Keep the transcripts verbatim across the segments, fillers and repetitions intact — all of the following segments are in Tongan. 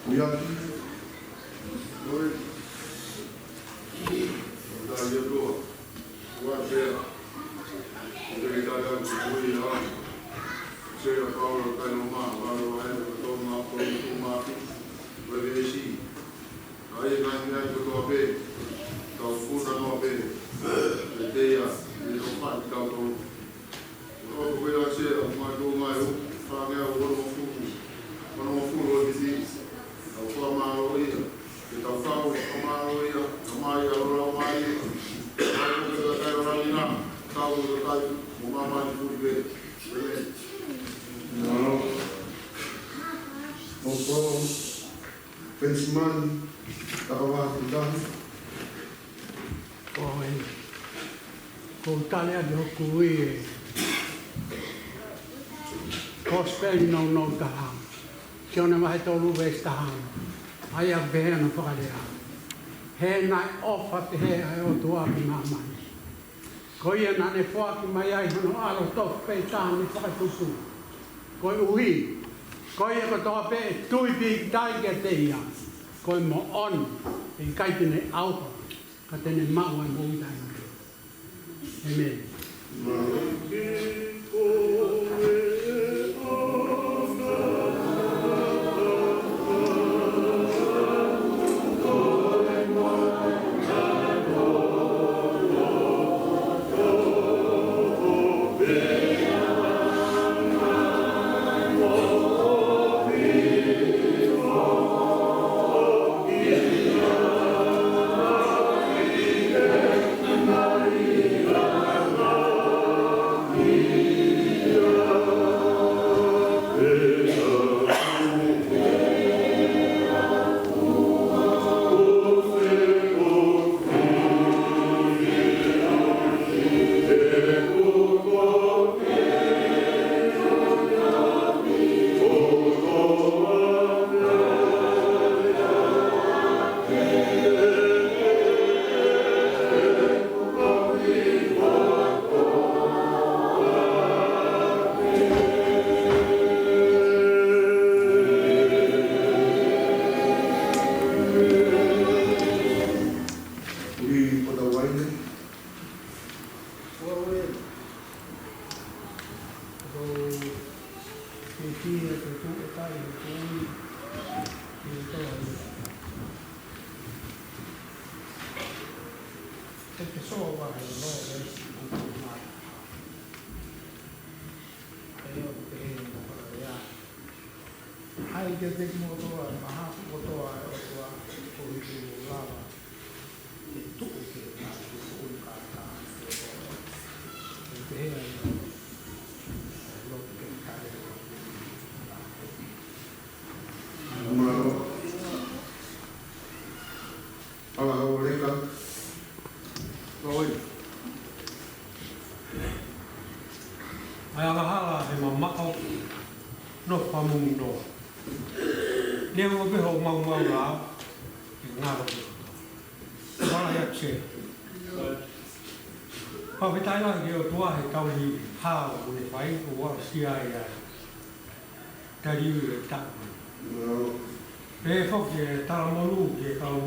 Uiaki. Loi. Tali atu. Ua pea. Ko e tali atu ko ia. Sea Paula Kainoma, Paula Vahe, Toma, Toma, Toma, Toma, Toma, ʻA ia ko e ngaahi meʻa kotoa pē, tau funa noa pē, ʻe te ia, ʻe no fai tau tau. ʻO ko ia Sea, ma tō mai ʻo, fāngeau onongofulu, onongofulu ʻo e miti, tau fakamālō ia, ke tau kau, fakamālō ia, ka mai a ora mai, tau ko e kakai ʻo Langi na, tau ko e kakai, mo māmani fuli pē. ʻĒmeni. Mālō. ʻO ko Fenisiman, Takavaha Tutahi. Ko e, ko u tali atu hoku ui e Kosipeli nounou taha. Sione vahe tolu veesi taha. ʻA ia pehē hono fakalea. He naʻe ʻofa pehē ʻa e ʻOtua ki māmani. Ko ia naʻa ne foaki mai ai hono ʻAlo tofu pē taha ne fakatupu. Koeʻuhi, ko ia kotoa pē ʻe tui pīkitai kiate ia, ko e moʻoni, ʻe ʻikai te ne ʻauha, ka te ne maʻu ʻa e moʻui taʻengata. ʻĒmeni. ʻE te soa vahe ono veesi uku mā taha. ʻE ʻo te he mo kalea. ʻAi ke te kimotoa, maha kumotoa, ʻe ʻOtua, ko hiki mo lava. ʻE tuʻu ke na tuʻu ka ka. ʻE te he ai. Lotu ke kare. Mālō. Ala hau leka. Loi. ʻAi ala hala he mamaʻo no famungi noa. Ne ua pe ho mau mau la. Ke ngaro pe. Wala ia che. Pau he taila ke o tua he tau hi hala mo ne fai ko wa sia ia. Tali ui e tapu. Pea foki e talamonu ke kau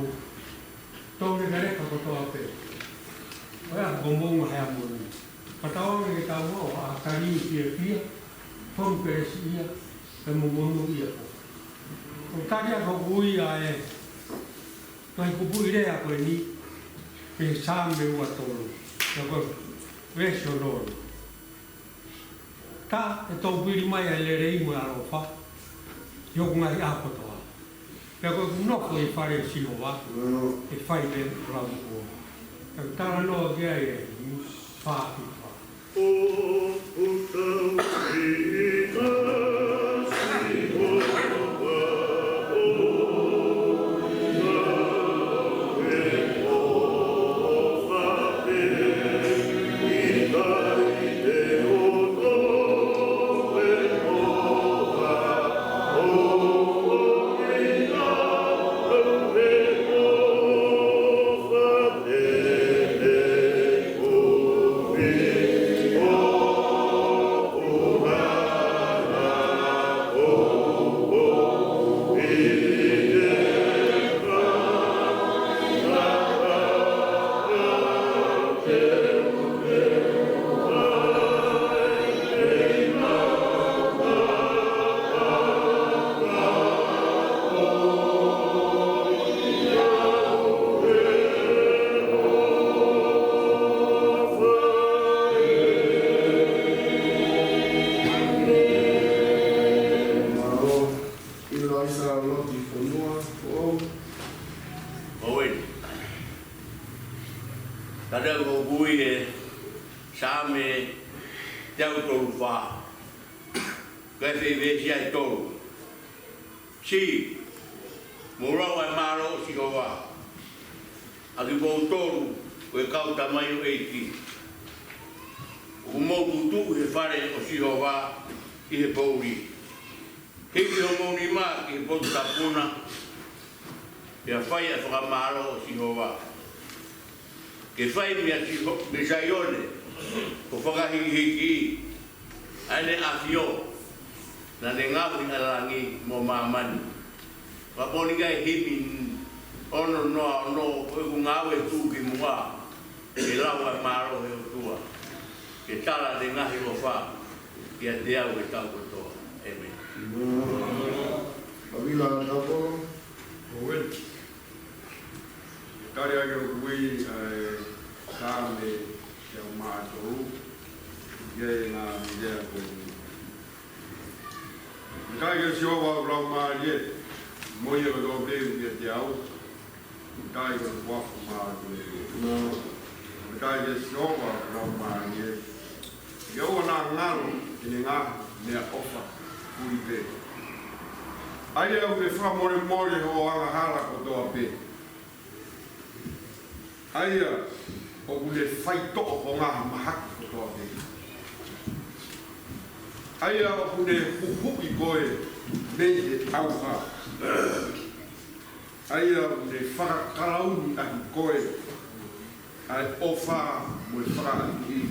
tau lekaleka kotoa pē. ʻOi a ko mounga hea monu. Ka tau ake ke tau o a tali ui pia pia. Fonu pē si ia. Pea mo monu ia ko. Ko tali a ko kui a e. Ko e kupu i lea ko eni. Pea Saame ua tolu. Pea ko e veesi ono. Ka ʻe tau pili mai ʻa e lelei mo e ʻaloʻofa, ʻi hoku ngaahi ʻaho kotoa. Pea ko ʻeku nofo ʻi he fale ʻo Sihova, ʻe fai pē ʻeku lau kuo. ʻE talanoa ki ai e himi, fā fitu fā. Teau tolu fā. Kae fai veesi ʻe tolu. Siʻi, mou lau ʻa e mālō ʻo Sihova, ʻa kimoutolu ko e kau tamaioʻeiki ʻoku mou tuʻu he fale ʻo Sihova ʻi he poʻuli. Hiki homou nima ki he potu tapu na, pea fai ʻa e fakamālō ʻo Sihova. Ke fai meia Siho-, meia Saione ko e fakahīkihiki ʻa ʻene ʻAfio, naʻa ne ngaohi ʻa langi mo māmani. Fakapō ni ki he himi ono noa ono: Ko ʻeku ngāue tuʻukimuʻa, ke lau ʻa e mālō ʻo e ʻOtua, ke tala ʻene ngaahi ʻofa kiate au he taʻu kotoa. ʻĒmeni. Vavila Tapo. Owen. Tali ake ʻoku ui ʻa e Saame teau mā tolu, ʻi he ngaahi lea ko eni. Matai kia Sihova ʻa hoku laumālie, mo ia kotoa pē ʻoku ʻiate au, matai kia Sihova ʻa hoku laumālie. Matai kia Sihova ʻa hoku laumālie, ʻio, ʻoua naʻa ngalo ʻene ngaahi meʻaʻofa ʻoku ui pē. ʻA ia ʻoku ne fakamolemole hoʻo angahala kotoa pē. ʻA ia ʻoku ne faitoʻo hoʻo ngaahi mahaki kotoa pē. ʻA ia ʻoku ne huhuʻi koe mei he ʻauha. ʻA ia ʻoku ne fakakalauni ʻaki koe ʻa e ʻofa mo e fakaʻakiʻakiʻi.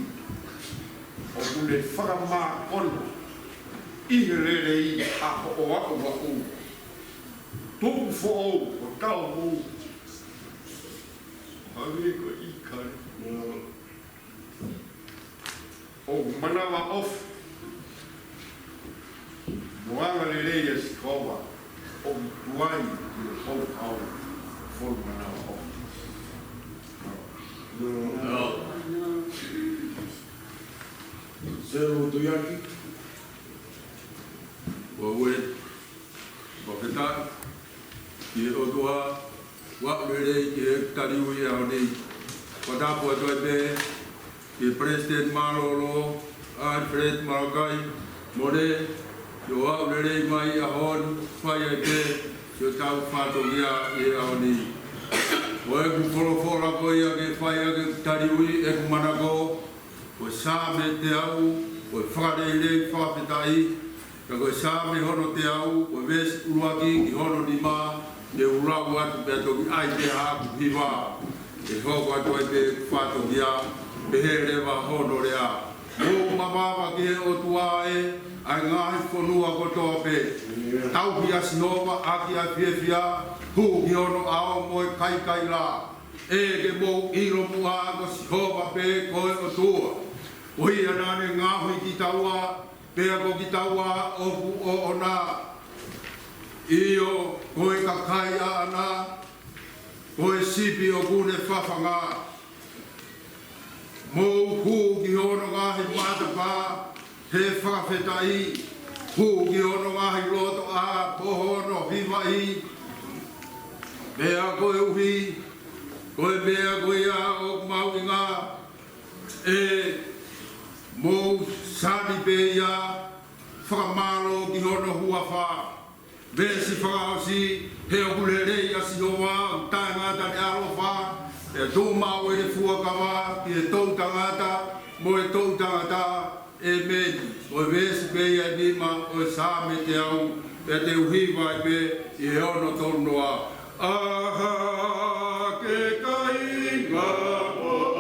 ʻOku ne fakamākona ʻi he lelei ʻa hoʻo aʻuaʻu. Tuku foʻou ʻo talamui. Hangē ko e ʻikale. ʻOku manavaʻofa mo angalelei ʻa Sihova, ʻoku tuai ʻi he houhau ʻo e fonu manavaʻofa. Selu Tuiaki. Ua ue. Fakafetaʻi ki he ʻOtua, ʻoku ou lelei ki he taliui ʻo e ʻaho ni. Fakatapu atu ai pē ki he Palesiteni Mālōlō, ʻa Palesiteni Malakai Mone, ʻi hoʻo lelei mai ʻi he ʻaho ni, fai ai pē ki hotau fatongia ʻi he ʻaho ni. Ko ʻeku folofola ko ia ke fai ʻaki ʻeku taliui, ʻeku manako, ko e Saame teau, ko e Fakalelei Fakafetaʻi, ka ko e Saame hono teau, ko e veesi ʻuluaki ki hono nima, ne u lau atu pea toki ʻai pē haʻaku hiva, ʻe hoko atu ai pē ʻeku fatongia, pehē leva hono lea. Mou mavava ki he ʻOtua ē, ʻa e ngaahi fonua kotoa pē. Tauhi ʻa Sihova ʻaki ʻa e fiefia, hū ki hono ʻao mo e kaikaila. ʻE ke mou ʻilo muʻa ko Sihova pē ko e ʻOtua. Ko ia naʻa ne ngaohi kitaua, pea ko kitaua ʻoku ʻoʻona. ʻIo, ko e kakai ʻaʻana, ko e sipi ʻoku ne fafanga. Mou hū ki hono ngaahi matapā he fakafetaʻi, hū ki hono ngaahi lotoʻā mo hono hivaʻi. Pea koeʻuhi ko e meʻa ko ia ʻoku mahuʻinga, ʻe mou sani pē ia, fakamālō ki hono huafa. Veesi fakaʻosi: He ʻoku lelei ʻa Sihova, ʻoku taʻengata ʻene ʻaloʻofa, pea tuʻumaʻu ʻene fuakava ki he toʻutangata mo e toʻutangata. ʻĒmeni. Ko e veesi pē ia ʻe nima ʻo e Saame teau, pea te u hiva ai pē ʻi he ono tolu noa. ʻAha, ke kāinga mo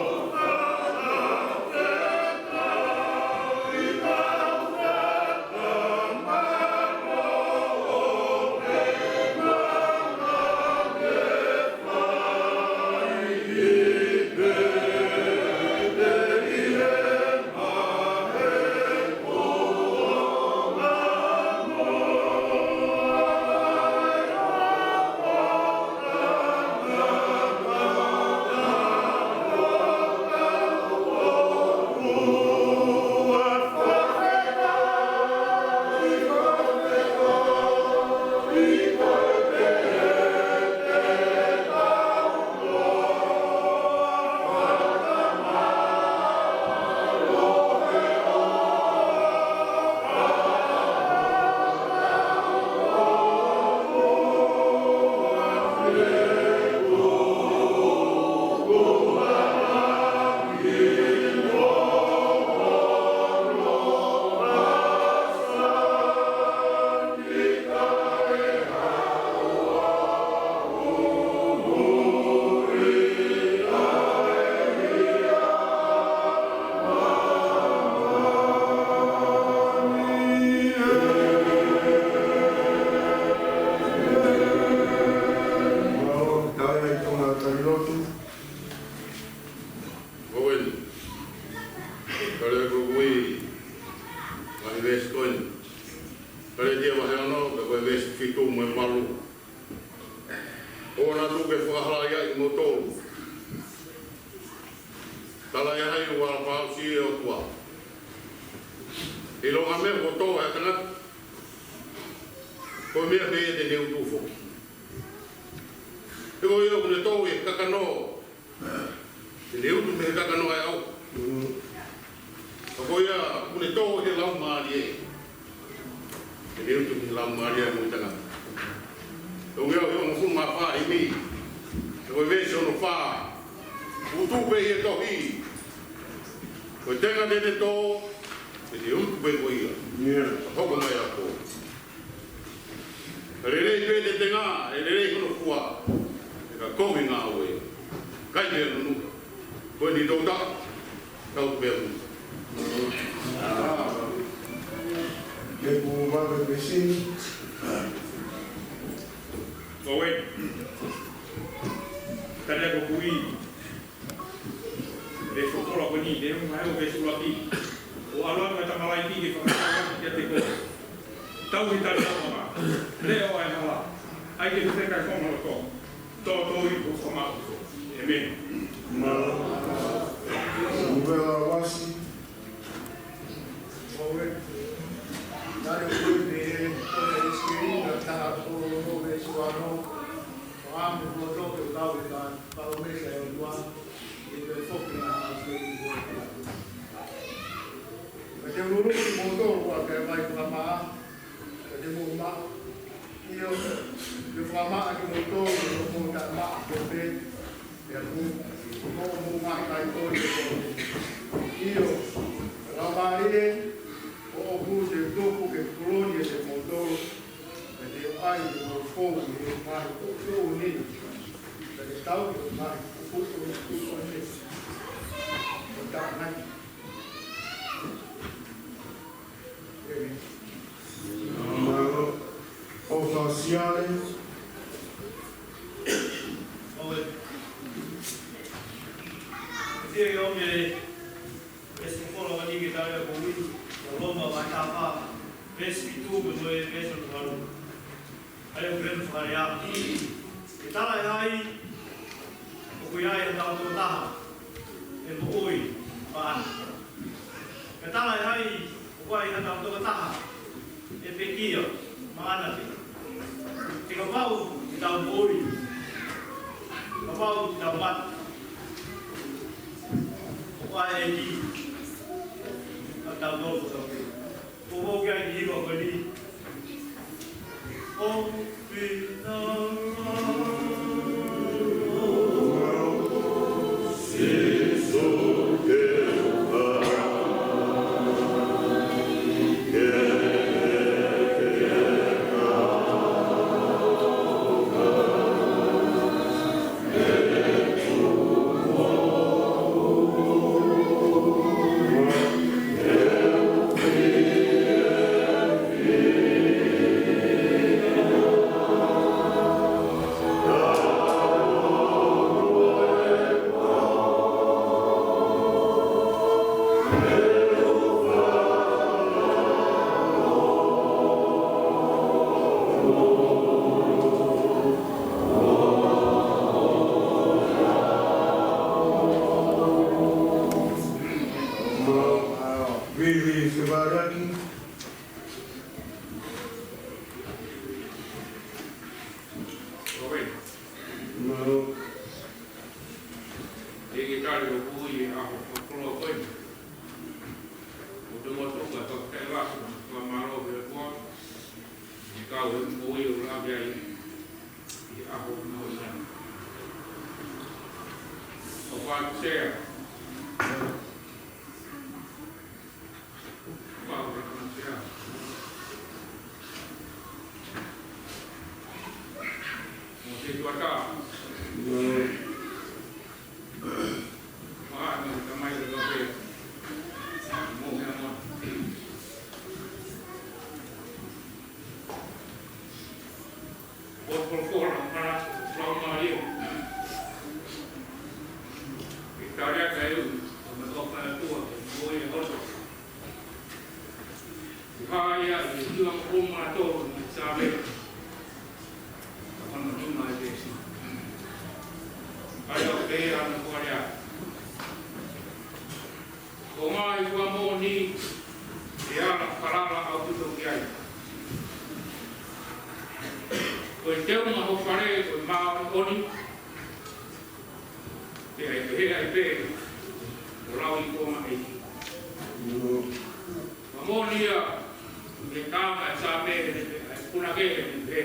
Ko e ui, vahe veesi ko eni. Kalētia vahe ono, ko e veesi fitu mo e valu. ʻOua naʻa tuku ke fakahalaiaʻi kimoutolu. Talaʻehai ʻoku ala fakaʻosi ʻe he ʻOtua. ʻIlonga ha meʻa kuo tō ʻe ha tangata, ko e meʻa pē ia te ne utu foki. He ko ia ʻoku ne tō ʻi he kakano, te ne utu mei he kakano ʻa e ʻauha. Ka ko ia ʻoku ne tō ʻi he Laumālie, te ne utu mei he Laumālie ʻa e moʻui taʻengata. Tau ngeau he hongofulu mā fā himi. Ko e veesi hono fā. Utu pē ʻi he tohi. Ko e tenga te ne tō, te ne utu pē ko ia. ʻIo. Hoko mai ʻa koe. Ka lelei pē ʻene tenga, ʻe lelei hono fua. He ka kovi ngāue, kai pē ʻa e nunuʻa. Ko eni tau ta, tau pē ʻa e nunuʻa. Ke ku vave pē sini. Ko e. Tali ʻa e ʻOtua. Veesi folofola ko eni, te u ʻomai ʻo veesi ʻuluaki. ʻO ʻalu atu ʻa e tama lahi ke fakatauange kiate koe. Tauhi e tali ʻa e ʻOtua. Leʻo ʻa e hala. ʻAi ke fefeka ʻi ho loto. Tōtōi ʻo fakamaʻu. ʻĒmeni. Movela Vasi. Ko e. Tali ʻa e ʻOtua, ko e ʻEseli, taha tolu, veesi ono. Ko e ʻami ho loto ke tau ʻi he palōmesi ʻa e ʻOtua, ʻi he toe foki ʻa e ʻOtua. Ka te u luluku kimoutolu ʻo ʻikai ʻi ai ha fakamaʻa, ka te mou maʻu. ʻIo, te u fakamaʻa kimoutolu ʻi hoʻomou taʻemaʻa kotoa pē, pea mo hoʻomou ngaahi kaipoipo. ʻIo, Laumālie ʻoʻoku te u tuku ke puloni ʻiate kimoutolu, pea te u ʻai ʻemau fou ʻi he ngaahi tuʻutuʻuni, pea te tau ʻi he ngaahi tuʻutuʻuni ʻo taʻengata. ʻĒmeni. Mālō. ʻOfa Siale. ʻOfa. Te u ʻomai e veesi folofola ko eni ke tali ʻa e ʻOtua, ko Loma vahe taha fā, veesi fitu mo e veesi hono valu. ʻA ia ʻoku pehē ʻa e fakalea: Ke talaʻehai ʻoku ʻi ai ha taha ʻe moʻui maʻana. Ke talaʻehai ʻoku ʻi ai ha taha ʻe pekia maʻana pē. He kapau te tau moʻui, kapau te tau mate, ʻoku ʻi ai e ʻEiki ʻa tautolu kotoa pē. Ko hoʻo kiʻi hiva ko eni. ʻO pina Vili Fevariaki. Mālō. ʻEiki, tali ʻa e ʻOtua ʻi he ʻaho fakakoloa ko eni. ʻOku mau tuku ʻa e fakafetaʻi mo e fakamālō ki he ʻOtua, ʻi he kau ʻi he moʻui ʻo lave ai ʻi he ʻaho ni. ʻOfa atu Sea. ʻOfa atu Sea. Mo e tuʻa. Mo e tamai ʻo e lotu. Mo e ʻAlo. Ko e folofola ʻa e Laumālie. ʻI he tali ʻa e ʻOtua, ʻo e ʻOtua, ʻo e ʻOtua. Ka ʻi he hiva mo e hongofulu mā tolu ʻi he Saame, ka hano nima ʻi he veesi. ʻA ia ʻoku pehē hono fakalea: Ko e ngaahi fua moʻoni ʻe ala falala ʻaupito ki ai. Ko e teunga ho fale ko e māʻoniʻoni, pea ʻe pehē ai pē ʻo lauikuonga ʻEiki. Fua moʻoni ia ʻi he taʻanga ʻo e Saame, ʻa e punake ʻoku pehē: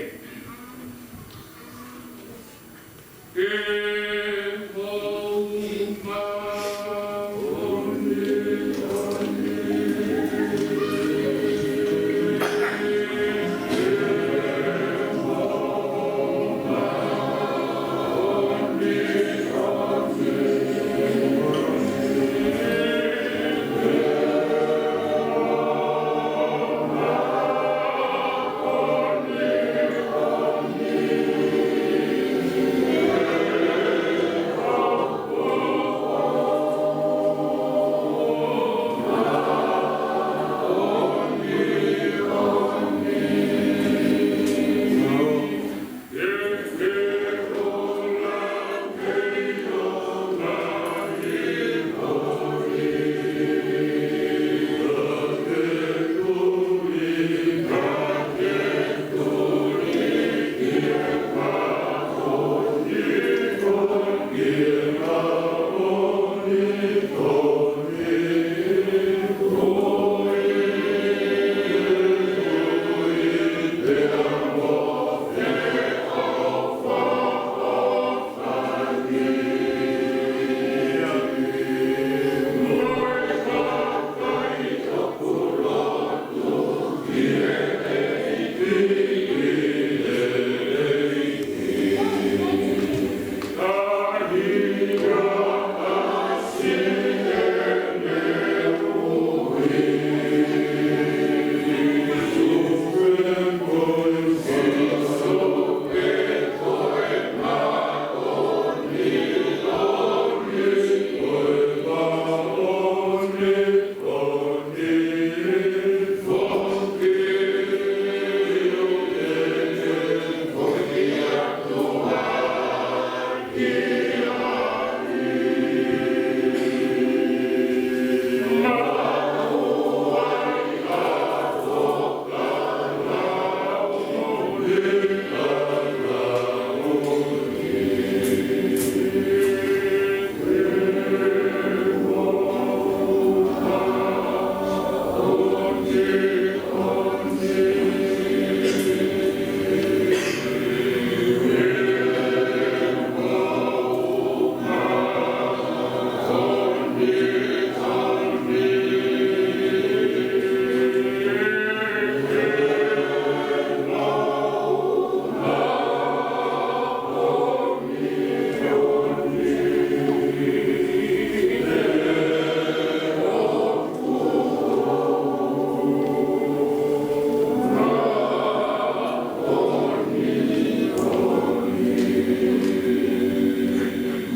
Ke mou māʻoniʻoni.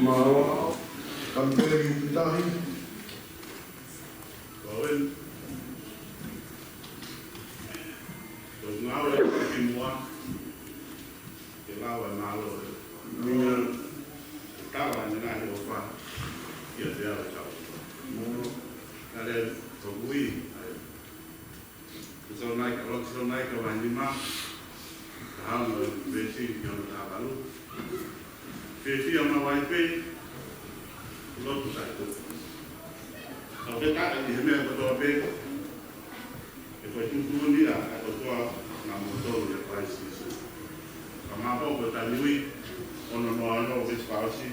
Mālō. Kampeni ʻoku tahi. Ko e, ko e ngāue ʻa e kimuʻa, ke lava ʻo mālōlō e ʻuhinga, ke tala ʻene ngaahi ʻofa kiate au e kau. Ka lea ko e ui, ʻa e Tesalonaika, ʻuluaki Tesalonaika vahe nima, taha ono veesi ki hono taha valu. Fiefia maʻu ai pē, lotu taʻetuku. Ka ʻoku ke taaʻi ʻi he meʻa kotoa pē, he ko e tuʻutuʻuni ʻa e ʻOtua maʻamoutolu ʻia Kalaisi Sīsū. Ka maʻu pē ko e tali ui, ono noa ono veesi fakaʻosi.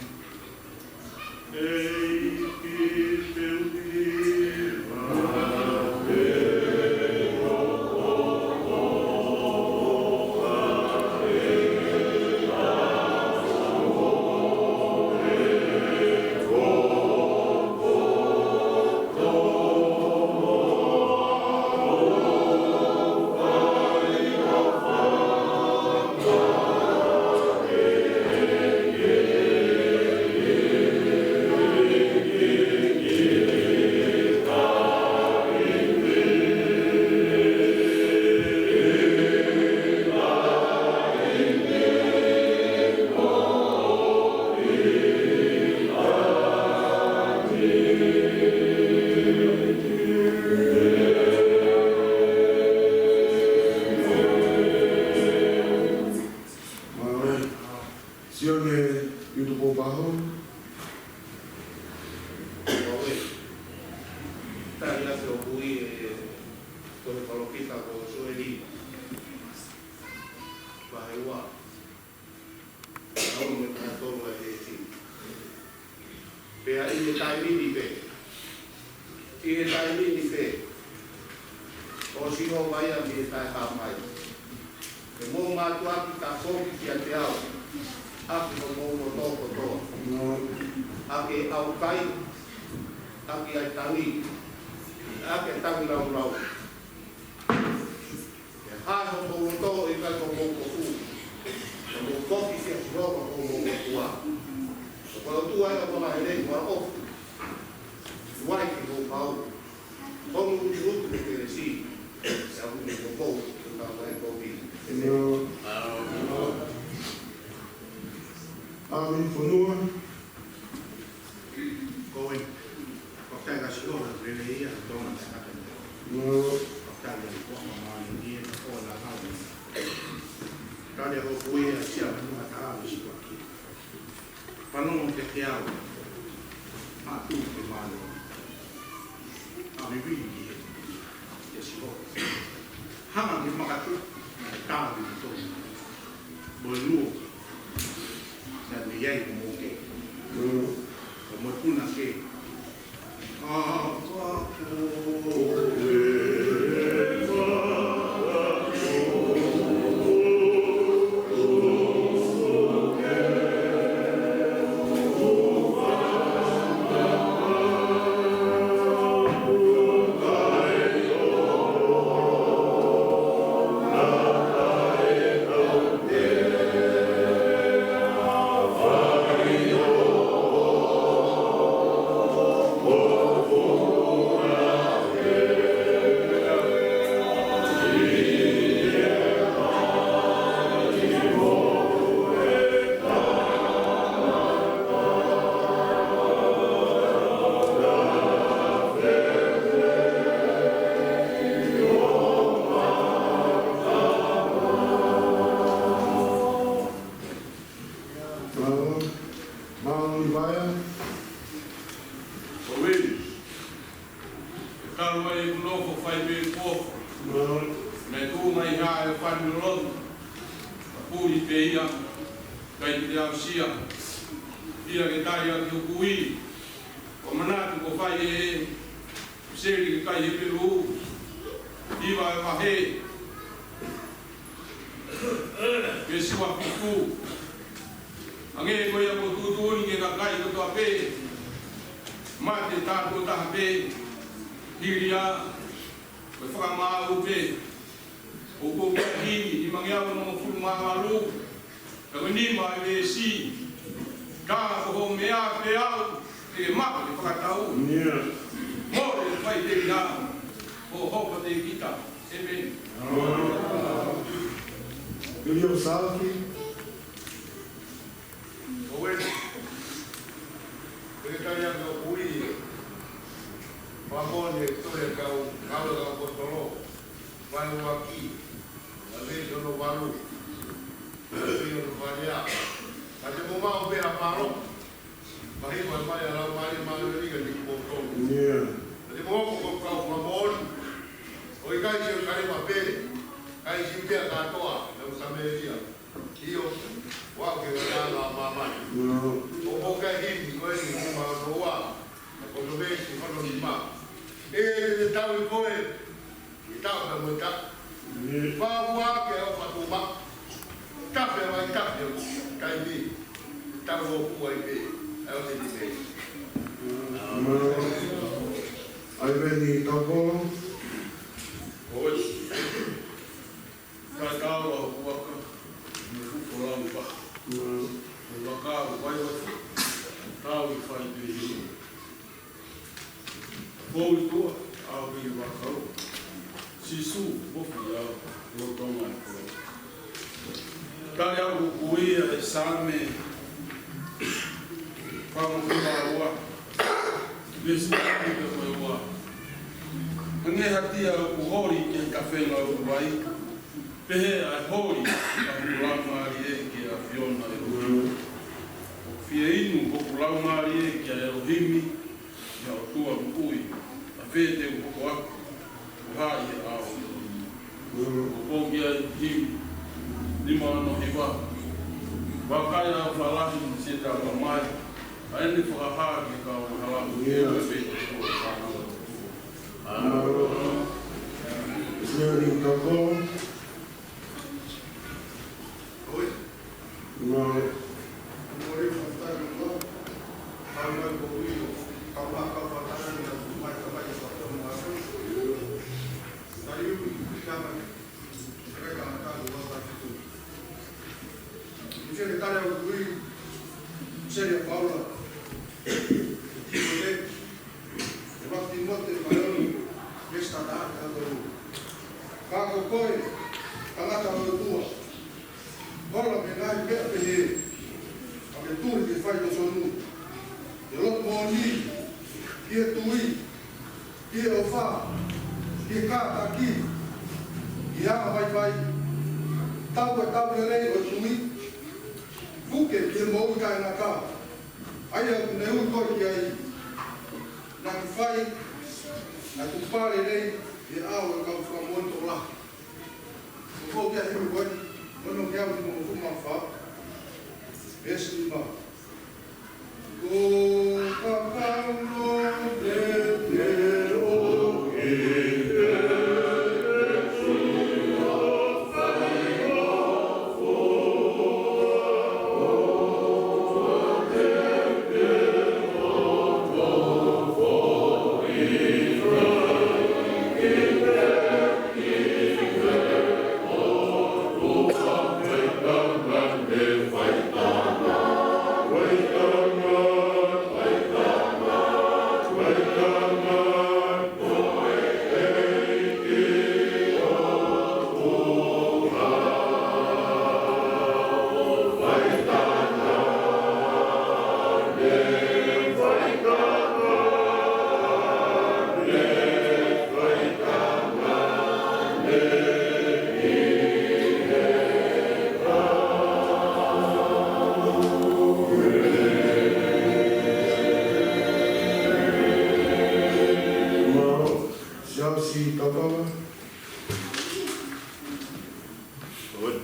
ʻOsi ʻomai ʻa e taʻehāmai. Ke mou mātuʻaki tafoki kiate au, ʻaki homou loto kotoa. ʻAki ʻa e kai, ʻaki ʻa e tangi, ʻaki ʻa e tangilāulau. Ke hā homou loto ʻo ʻikai ko homou kofu. Ke mou foki kia Sihova ko homou ʻOtua. Ko e ʻOtua ia ʻoku lava ʻene ʻofa. Tuai ki hoʻo pau. Tonu utuutu mo kelesi. Ia unu ko pou, ko tau mai kopi. ʻĒmeni. ʻĀmeni fonua. Ko e, ko e taʻe kasi ʻo na lele ia, tōna taʻe kata. Ko e taʻe ia, ko e mamaʻo ia, ko e la hau. Taʻe ia ko e ia, sia manu ata a misi waki. Fanongo kiate au. Mātuʻa ke mālō. ʻA e vivili ki he. Ke sio. Hanga ke makatuʻu. Tāvi ki tō. Mo e luo. Naʻa ne ʻi ai ko moke. Ko mo e puna ke. Mālō, mālō Livaea. ʻOveni. Kau ai e nofo fai pē ko. Mālō. Naʻe tuʻu mai hā e fani loloto. Ka puli pē ia. Kai te au sia. Ia ke tai ʻaki hoku ui. Ko manatu ko fai e. Seli ke kai he pelu. Iva e vahe. Ke siva fiku. Ange ko ia ko tuʻutuʻuni ke kakai kotoa pē. Mate tātou taha pē. Hili ia. Ko e fakamaau pē. ʻOku ou kiʻi himi, nimangeau nongofulu mā valu. Ka ko e nima e veesi. Ka ko hoʻo meʻa pē au, te ke maʻu e fakatau. Ia. Mole e faʻiteliha, hoʻo hoko te kita. ʻĒmeni. Viliami Sālote. ʻOveni. Ko e kai ʻa e kui. Pamone, toe kau, kau e kau ʻaposetolo. Vahe ʻuluaki. Ka veesi hono valu. Ka veesi hono fā lea. Ka te mou maʻu pē ha pālō. Ka hiva mai ʻa e Laumālie Māʻoniʻoni kiate kimoutolu. Ia. Ka te mou hoko ko e kau fakamoʻoni. ʻO ʻikai Selūsalema pē. Kae ʻIsipite kātoa. Naʻe Samēlia. ʻIo, ʻoku ke ngata ʻa māmani. Ia. ʻO mou kai himi ko eni nima ono ua. Ko hono veesi hono nima. ʻE, ʻe tau ʻi koe. ʻI tau ka mo ta. Ia. Pāpua ke au fatuma. Tape vai tape. Kai ni. Tau o kuai pe. Au te ni pe. Ia. ʻAi veni tau ko. ʻOi. Ka tau a huaka, mo fuko lau pa. Mo waka o vai vai. Tau i fai pe i. Pou i tua, au i waka o. Sisu, mo fia, mo tonga i kua. Tali au ko ia e Same. Fanga kua ua. Veesi ua ki he ua. Hangē ha tia ʻoku holi ki he kafenga ʻo vai. Pehē ʻa e holi ʻa hoku laumālie ki he ʻAfiona ʻElohimi. ʻOku fie inu hoku laumālie kia ʻElohimi, ʻa e ʻOtua moʻui, ʻa fē te u hoko aku, ʻo haʻi ʻa ʻElohimi. ʻO pō ki ai himi, nima ono hiva, vakai ʻa e falahi ni se ta pa mai, ʻa ʻene fakahā ki he kau mahalaku, ʻe ʻoe pē te ko e fānau. ʻA Mālō. Sio ni toko. Mālō. Sekelitali ʻo e Tuʻi, Sekelitali Paula. Timote, ʻUluaki Timote, vahe ono, veesi taha taha ki he tolu. Ka ko koe, tangata ʻo e ʻOtua, hola mei he ngaahi meʻa pehē, ʻo ke tuli ke fai ho sonu, ke lotu moʻoni, ke tui, ke ʻofa, ke kātaki, ke anga paipai, tau e tau lelei ʻo e tui, puke ki he moʻui taʻengata, ʻa ia ʻoku ne ui koe ki ai, naʻa ke fai, naʻa ke pale lelei, ʻi he ʻao ʻo e kau fakamoʻoni tokolahi. Ko e kiʻi himi ko eni, ono ngeau nimangofulu mā fā, veesi nima. Siaosi Taukawa. ʻOi.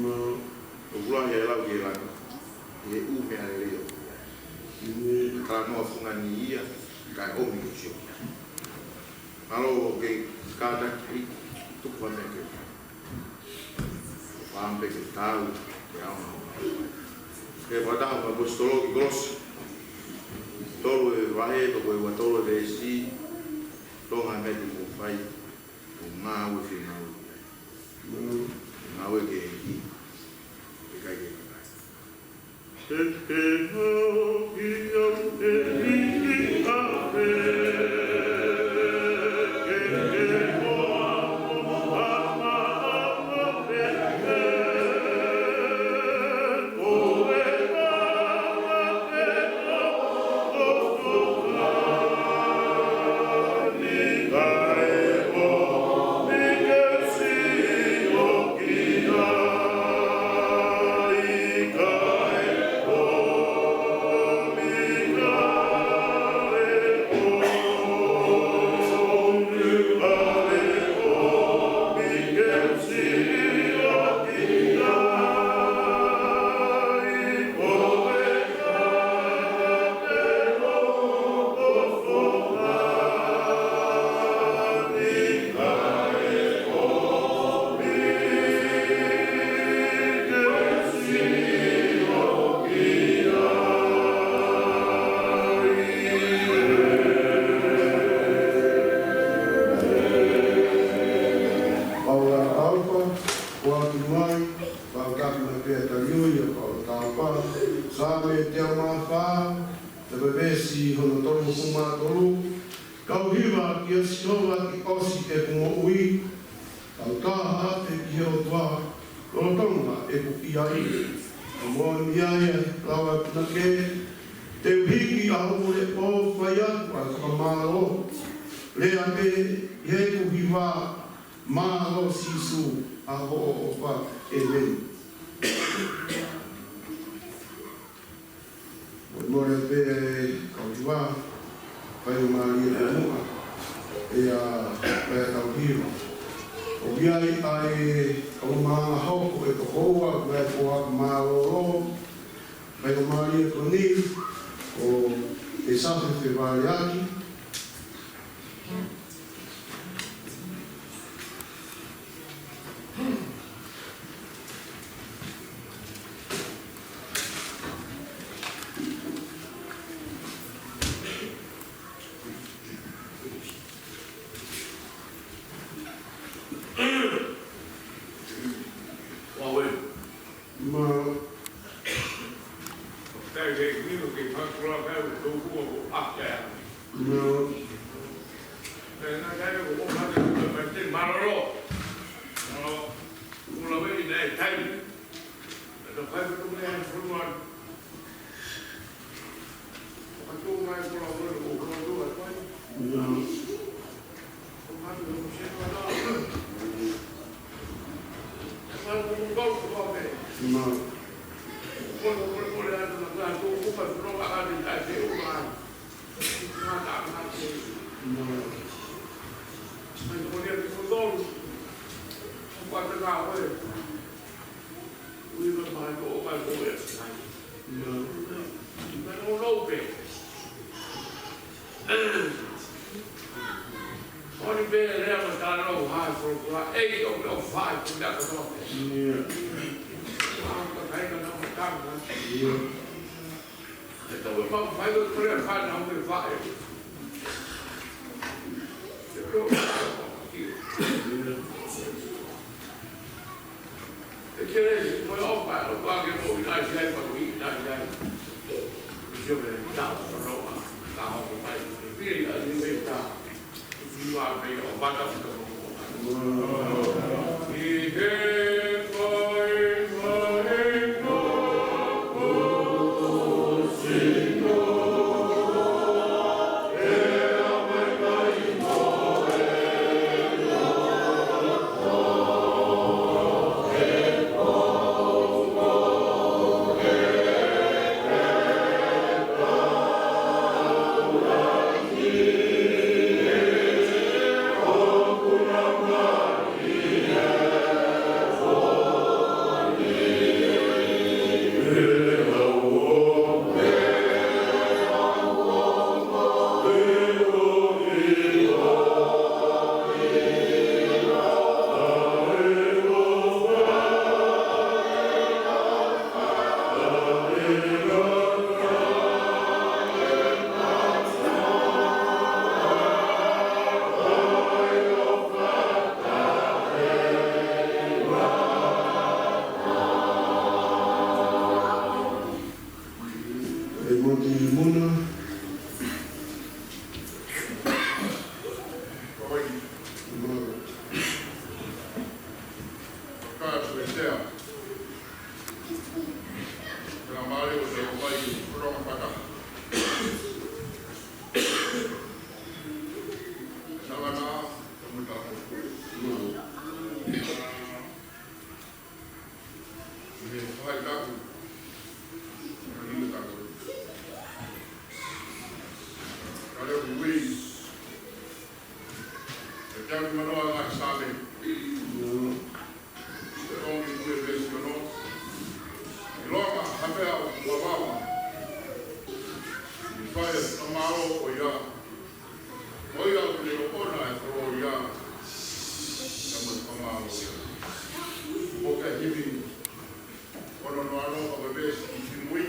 Mālō. ʻOku lahi ʻa e lau ki he langi, ʻi he ʻū meʻa lelei ʻoku ʻi ai. Ka noa fungani ia, kae ʻomi ke sio ki ai. Mālō ʻoku ke kātaki, tuku ha meʻa ke fāmpe ke tau, ke au mau. Ke fakataha mo e ʻaposetolo ki Kolose. Tolu e vahe, toko ua tolu e veesi, Tonga meti mo fai, ʻo ngāue fie ngāue ki ai. Ngāue ki he ʻEiki, ʻikai ke kakai. Paula Taupa, ʻoatu mai, Paula Taupa, Paula Taupa, Saame teau mā fā, ʻi he veesi hono tolungofulu mā tolu, Kau hiva kia Sihova ʻi he ʻosi ʻeku moʻui, kau tā ʻa e ʻEiki ʻOtua, lolotonga ʻeku ʻi ai. Ko e moʻoni ia ʻa e lau ʻa e punake, te u hiki ʻa hoku leʻo ʻo fai atu ʻa e fakamālō. Lea pē ʻi heʻeku hiva, mālō Sīsū ʻa hoʻo ʻofa. ʻĒmeni. Mole pē kau hiva, faingamālie ko muʻa, ʻe ʻa, ʻa e kau hiva. ʻOku ʻi ai ʻa e kau maʻanga hoko ʻe toko ua, ʻa e ko ʻa mālōlō, faingamālie ko eni, ʻo e safe fevaleaki. Mālō. Kole, kole, kole atu na ka tō ko ka tō ka ʻa te tai te o mai. Ka ta ka te. Mālō. Mai ko le ko tō. Ko ka ta ka we. Ui ka mai ko ka ko e. Mālō. Mai ko lo pe. Oni pe lea ma tala no ha ko ko e o ko fai ko da ko. Ia. Ka kai ka na ka. Ia. E tau e pau fai ko korea ka na me fai. E ko. Ia. E kere si ko e opa, o ka ke mo i nai si ai pa ko i nai si ai. Sio me tau ko no ma, ka ho ko mai. Pili a ni me ta. Siwa pe o bata ko ko. I he ko e ko e ko. E mo te mona. Ka tu e sea. Ka mare o te o mai, o ronga pata. Nangana, o mo ta. Mei he fai taku. Mei he taku. Kale ui. E te aku manoa ngā sāme. E ongi ue veesi ono. ʻIlonga ha meʻa ʻoku vavama. ʻI fai e fakamālō ko ia. Ko ia ʻoku ne ʻoʻona e kolōlia. Ia mo e fakamālō ia. ʻO ka himi. Ono noa noa ka veesi ki mui.